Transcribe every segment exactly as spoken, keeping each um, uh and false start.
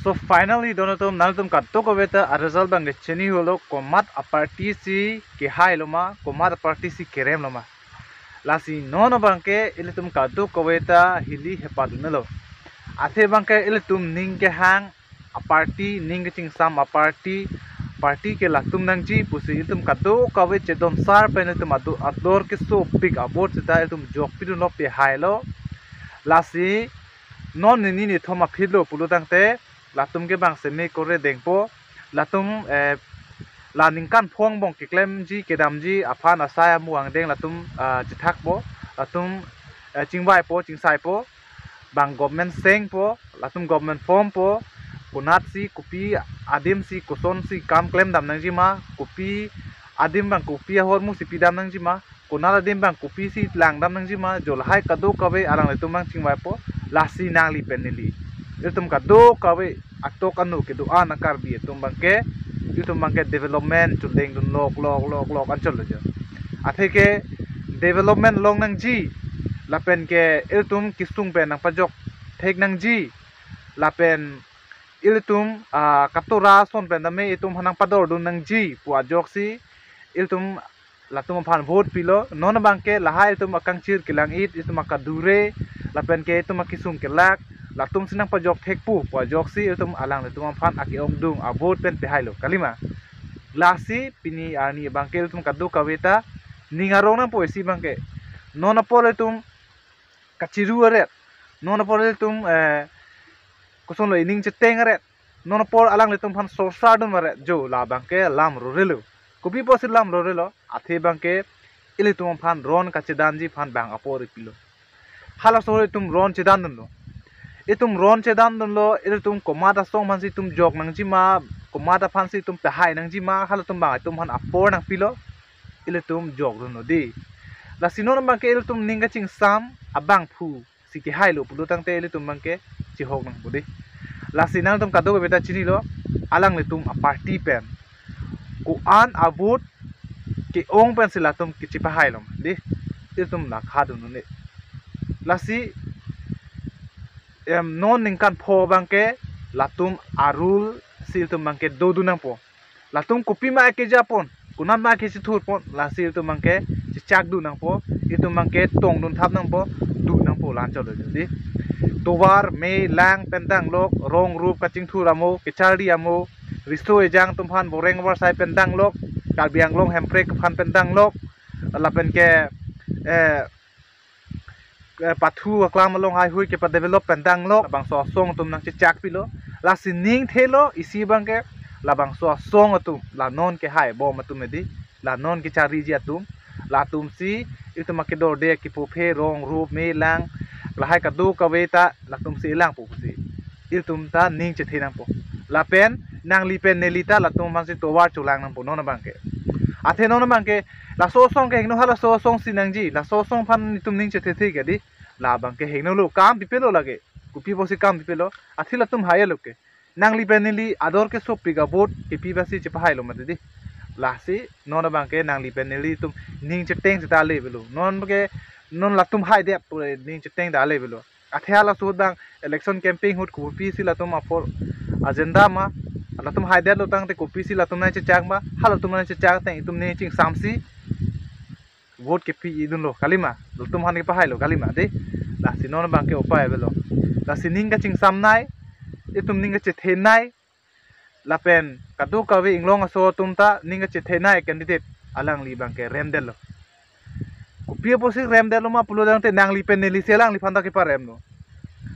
So finally, don atum, nangtum kadokave ta a result abang kechini holo, komat a party si kehai loma, komat a party si kerem loma. Lasi non abang ke ilitum kadokave ta hili hepat unlo. Athe abang ke ilitum ning kehang a party, ning kechingsam a party, party ke latum nangji pusi ilitum kadokave chedon sar pen ilitum adu ador kesopik a vote seta ilitum jokpidunlo, pehailo. Lasi non nini nithom aphi lo pulo tangte latum ke bang seme kore dengpo, latum, eh, la ningkan pho angbong keklemji kedamji aphan asai amu angdeng latum, ah, chethakpo, latum, eh, chingvaipo, chingsaipo, bang government sengpo, latum government formpo, konatsi kopi adim si kosonsi kam klemdam nangjima, kopi adim bang kopi ahormu si pidam nangjima, konat adim bang kopisi langdam nangjima, jo lahai kadokave alanglitum bang chingvaipo. Lasi nangli pen neli, ilitum kadokave atok anu kedo-an a Karbi atum abang ke, ilitum abang ke development chudeng dunlok lok lok lok anchot lo jo. Athe ke development long nangji, lapen ke ilitum kesung pen nangpajok thek nangji, lapen ilitum, ah, katora ason pen tame itum aphan nangpador dun nangji pu ajoksi ilitum latum aphan vote pilo. Non abang ke lahai itum akangchir kelang-it, itum akadure, lapen ke itum akesung kelak, latum si nangpajok thekpo pu ajoksi ilitum alanglitum aphan ake-ongdung a vote pen pehailo, kalima. Lasi pini arni abang ke ilitum kadokave ta ning arong nangpo isi abang ke. Non apor ilitum kachiru aret, non apor ilitum, eh, kosonlo, ining cheteng aret, non apor alanglitum aphan sorsa dun aret jo, labang ke lam rorelo. Kopi pusi lam rorelo? Athe abang ke ilitum aphan ron kachedanji aphan bang apor ipilo. Halaso itum ron chedan dunlo. Itum ron chedan dunlo, ilitum komat asong aphansi itum jok nangjima, komat aphansi itum pehai nangjima, halatum bang itum aphan apor nangpilo, ilitum jok dunlo dei. Lasi non abang ke ilitum ning kachingsam abangphu si kehailo pulo tangte ilitum abang ke chihok nangpo dei. Lasi nangtum kadokave ta chinilo, alanglitum a party pen ko-an a vote ke-ong pensi latum kechepahailo dei. Ilitum lakha dun un-e. Lasi, em, non ningkan pho abang ke latum a rule si ilitum abang ke dodun nangpo. Latum kopima kejapon, konatma kechethurpon, lasi ilitum abang ke chechak dun nangpo, ilitum abang ke tong dun thap nangpo, dun nangpo, la anchot lo dei. Tovar, me, lang pen danglok, rong rup kachingthur amo, kecharli amo, riso ejang atum aphan boreng borsai pen danglok, Karbi Anglong Hemprek aphan pen danglok, lapen ke, eh, eh, pathu aklam along haihui kepadevelop pen danglok, labangso asong atum nangchechak pilo. Lasi ning thelo isi abang ke, labangso asong atum, la non kehai bom atum dei, la non kecharliji atum, latumsi itum akedorde kepuphe, rong rup, me, lang, lahai kadokave ta latumsi ilangpo pusi ilitum ta ning chethe nangpo. Lapen nangli pen neli ta latum aphansi tovar cholang nangpo non abang ke. Athe non abang ke laso asong ke hingno, halaso asong si nangji, laso asong aphan itum ning chethethe ke dei, labang ke hingnolo, kam pipelo lake. Kopi pusi kam pipelo? Athe latum hai-etlo ke. Nangli pen neli ador kesopik a vote kepi pensi chepahailo mati dei. Lasi non abang ke nangli pen neli itum ning cheteng seta le avelo. Non ke non latum haidet pura ning cheteng ta le avelo. Athe halaso ahut abang election campaign ahut kopisi latum apor agenda ma, latum haidetlo tangte kopisi latum nangchechak ma, halatum nangchechak teng itum ning chingsamsi vote kepi-i dunlo, kalima, latum aphan kepahailo, kalima dei. Lasi non abang ke upai avelo. Lasi ning kachingsamnei, itum ning kachethenei, lapen kadokave inglong aso atum ta ning kachethenei candidate alangli abang ke remdetlo. Kopi pusi remdetlo ma pulo tangte nangli pen nelisi alangliphan ta keparemlo.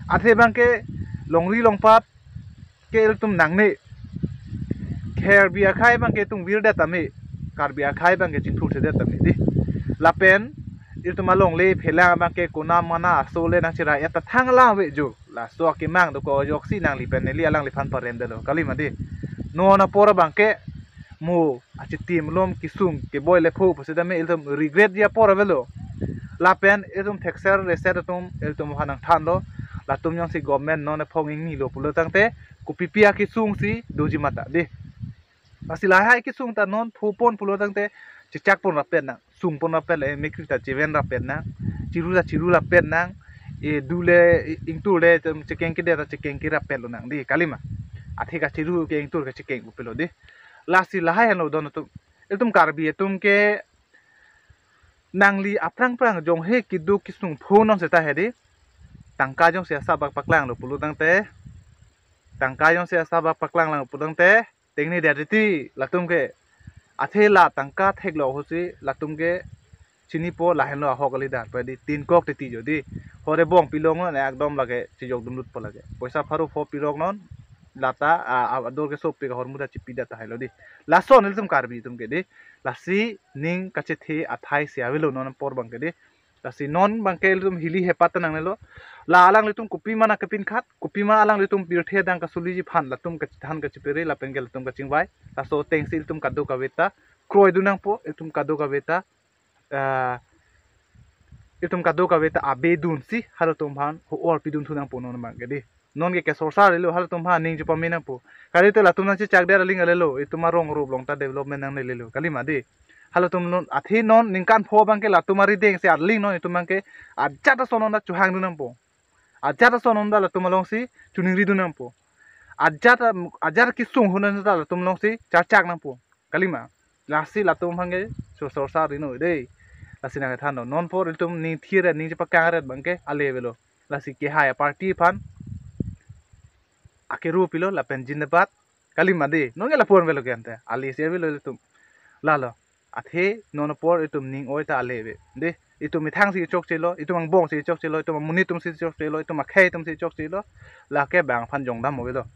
Athe abang ke longri longpat ke ilitum nangne. Karbi akhei abang ke itum virdet tame, Karbi akhei abang ke chingthurthedet tame dei. Lapen ilitum alongle phelang abang ke konam mana aso le nangchera-et ta thang la ave jo. Laso akemang dokok ajoksi nangli pen neli alangliphan paremdetlo, kalima dei. Non apor abang ke mo achitim lom kesung keboi lepho pusitame ilitum regretji apor avelo. Lapen ilitum thekser reset atum ilitum aphan nangthanlo. Latum jongsi government non aphong ingnilo pulo tangte kopipi akesung si doji mati dei. Lasi lahai kesung ta non phopon pulo tangte chechakpon rapet nang, sungpon rapet, eh, mekri ta cheven rapet nang, chiru ta chiru rapet nang, eh, du le, eh, ingtur le, chekengke de ta chekengke rapetlo nang dei, kalima. athe kachiru ke ingtur kachekeng upelo dei. Lasi lahai henlo don atum. Ilitum Karbi atum ke nangli aphrang phrang jonghe keduk kesung pho non seta he dei. Tangka jongsi asap bak paklanglo pulo tangte. Tangka jongsi asap bak paklanglang pulo tangte. Tengne dia titi latum ke. Athe la tangka theklo ahutsi latum ke chinipo lahenlo ahok kali dak pa dei, tin kok titi jo dei. Hore bong pilong non ekdom lake chijok dumlut po lake. Poisa pharo pho pilong non lata a, a, ador ke sopi kahormu ta chipi dak tahai lo dei. Lason ilitum Karbi atum ke dei. Lasi ning kachethe athai si avelo non apor abang ke dei. Lasi non abang ke ilitum hili hepat ta nangnelo. La alanglitum kopima nangkepinkhat, kopima alanglitum pirthe adang kasuliji aphan latum kachethan kachepere lapen ke latum kachingvai. Laso atengsi ilitum kadokave ta kroidun nangpo, ilitum kadokave ta, ah, ilitum kadokave ta abedunsi halatum aphan ho-or pidunthu nangpo non abang ke dei. Non ke kesorsar rilo halatum aphan ning chepame nangpo. Kali te latum nangchechak der aling alelo, itum arong rup along ta development nangnelelo. Kalima dei. Halatum non, athe non ningkan pho abang ke latum arideng si aling non itum abang ke ajat ason non ta chohangdun nangpo. Ajat ason non ta latum alongsi choningridun nangpo. Ajat, ajat kesung hon non ta latum alongsi charchak nangpo. Kalima. Lasi latum abang ke so sorsar rino dei. Lasi nangkethan do. Non apor ilitum ning thir ning chepakang ret abang ke ale avelo. Lasi kehai aparty aphan akeru pilo lapen jindabad. Kalima dei. Non ke lapu-an avelo ke ante. Ale si avelo ilitum. Lalo. Athe non apor itum ning oi ta ale ave dei. Itum methang si chokchelo, itum angbong si chokchelo, itum amonit atum si chokchelo, itum akhei atum si chokchelo. Lake bang aphan jongdam avelo.